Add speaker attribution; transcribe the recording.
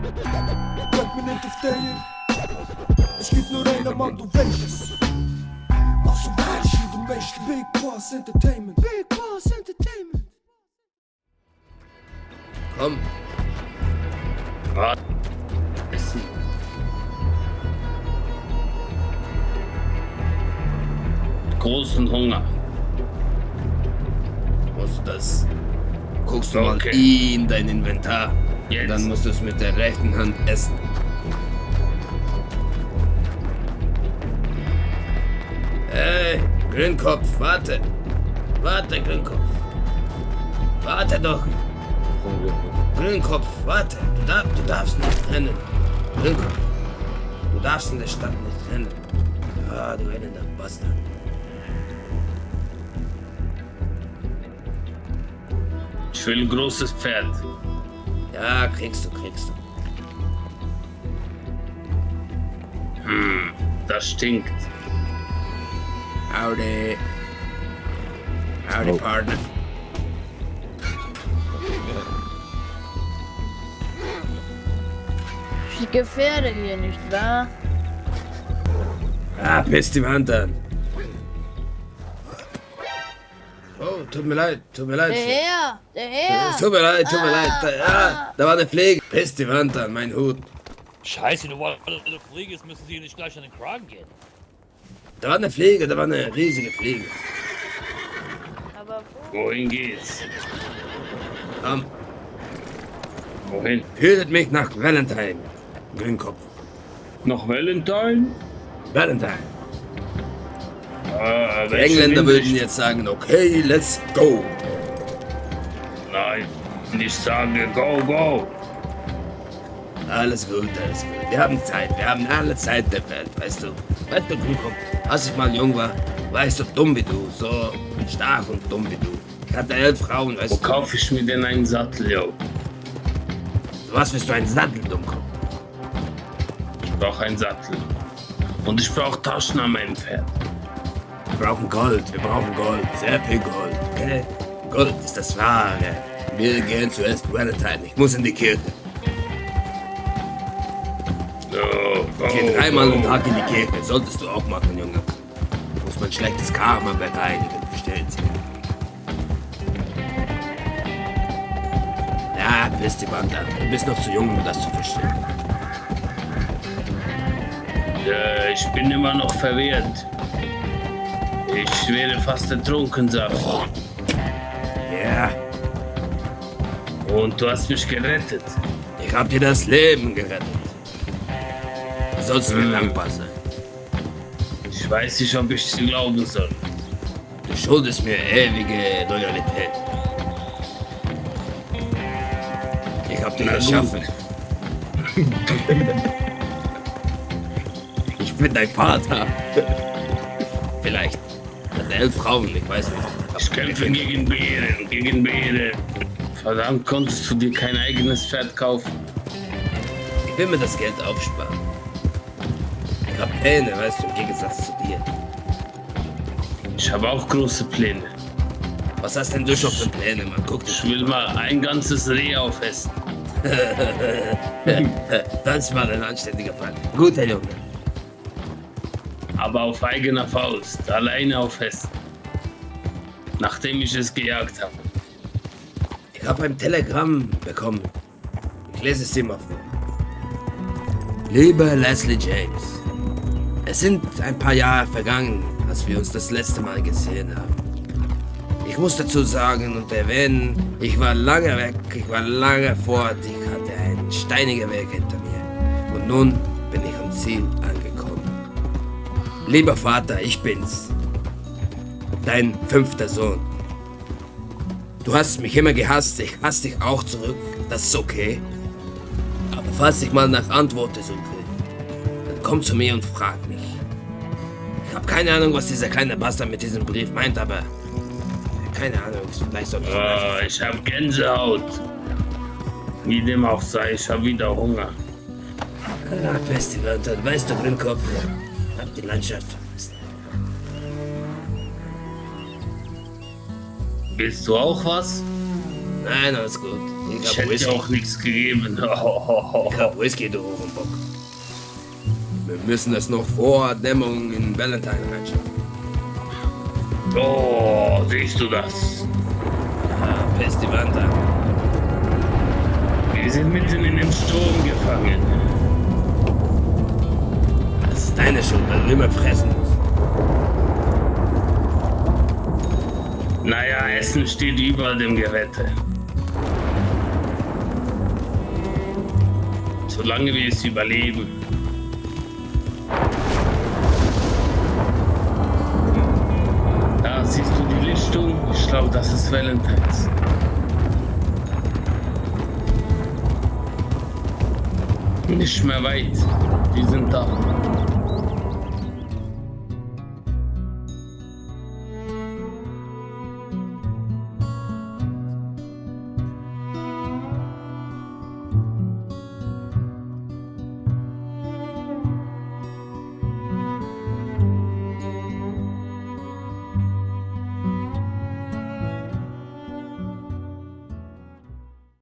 Speaker 1: Bleib mir nicht auf der hier. Es gibt nur einen Mann, du weißt es. Also weißt du, du weißt Big Boss Entertainment. Big Boss Entertainment.
Speaker 2: Komm. Essen. Großen Hunger. Musst du das? Guckst du mal in dein Inventar. Jetzt. Dann musst du es mit der rechten Hand essen. Hey, Grünkopf, warte. Warte, Grünkopf. Warte doch. Grünkopf, warte. Du darfst nicht rennen. Grünkopf, du darfst in der Stadt nicht rennen. Ja, du rennender Bastard. Ich will ein großes Pferd. Ja, kriegst du. Das stinkt. Howdy. Howdy, Partner.
Speaker 3: Ich gefährde hier nicht, wahr?
Speaker 2: Ah, piss die Wand an. Oh, tut mir leid.
Speaker 3: Der Herr!
Speaker 2: Tut mir leid. Da war eine Fliege. Piss die Wand an, mein Hut.
Speaker 4: Scheiße, nur weil eine Fliege ist, müssen Sie nicht gleich an den Kragen gehen.
Speaker 2: Da war eine Fliege, da war eine riesige Fliege.
Speaker 3: Aber
Speaker 2: Wohin geht's? Komm. Wohin? Führt mich nach Valentine. Grünkopf. Nach Valentine? Valentine. Die Engländer würden jetzt sagen, okay, let's go. Nein, ich sage go, go. Alles gut. Wir haben Zeit, wir haben alle Zeit der Welt, weißt du? Weißt du, Grünkopf, als ich mal jung war ich so dumm wie du, so stark und dumm wie du. Ich hatte 11 Frauen, weißt du? Wo kaufe ich mir denn einen Sattel, yo? Was willst du, einen Sattel, Dummkopf? Ich brauche einen Sattel. Und ich brauche Taschen an meinem Pferd. Wir brauchen Gold, sehr viel Gold, okay? Gold ist das Wahre. Wir gehen zuerst Valentine, ich muss in die Kirche. Ich gehe 3-mal am Tag in die Kirche, solltest du auch machen, Junge. Du musst mein schlechtes Karma bereinigen, verstehst du? Ja, piss die Wand an. Du bist noch zu jung, um das zu verstehen. Ja, ich bin immer noch verwirrt. Ich werde fast ertrunken, sag ich. Ja. Und du hast mich gerettet. Ich hab dir das Leben gerettet. Du sollst mir dankbar sein. Ich weiß nicht, ob ich dir glauben soll. Du schuldest mir ewige Loyalität. Ich hab dich erschaffen. Ich bin dein Vater. Vielleicht. Hat 11 Frauen, ich weiß nicht. Ich kämpfe gegen Bären. Verdammt, konntest du dir kein eigenes Pferd kaufen? Ich will mir das Geld aufsparen. Ich hab Pläne, weißt du, im Gegensatz zu dir. Ich habe auch große Pläne. Was hast denn du schon für Pläne, Mann? Guck dich. Ich will mal ein ganzes Reh aufessen. Das ist mal ein anständiger Plan. Guter Junge. Aber auf eigener Faust, alleine aufessen. Nachdem ich es gejagt habe. Ich habe ein Telegramm bekommen. Ich lese es dir mal vor. Lieber Leslie James, es sind ein paar Jahre vergangen, als wir uns das letzte Mal gesehen haben. Ich muss dazu sagen und erwähnen, ich war lange weg, ich war lange fort, ich hatte einen steinigen Weg hinter mir. Und nun bin ich am Ziel angekommen. Lieber Vater, ich bin's. Dein 5. Sohn. Du hast mich immer gehasst, ich hasse dich auch zurück, das ist okay. Aber falls ich mal nach Antworten suche, dann komm zu mir und frag mich. Ich habe keine Ahnung, was dieser kleine Bastard mit diesem Brief meint, aber keine Ahnung, vielleicht sollte ich... ich hab Gänsehaut. Wie dem auch sei, ich hab wieder Hunger. Beste Wörter, weißt du, Grünkopf, ich hab die Landschaft vermisst. Willst du auch was? Nein, alles gut. Ich
Speaker 5: Ich
Speaker 2: hab
Speaker 5: hätte
Speaker 2: Whisky.
Speaker 5: dir auch nichts gegeben.
Speaker 2: Ich hab Whisky, du Hurenbock. Wir müssen es noch vor Dämmerung in Valentine reinschaffen.
Speaker 5: Oh, siehst du das?
Speaker 2: Ja, piss die Wand an.
Speaker 5: Wir sind mitten in den Sturm gefangen.
Speaker 2: Das ist deine Schuld, weil du immer fressen musst.
Speaker 5: Naja, Essen steht über dem Gewette. Solange wir es überleben. Da siehst du die Lichtung. Ich glaube, das ist Valentines. Nicht mehr weit. Die sind da.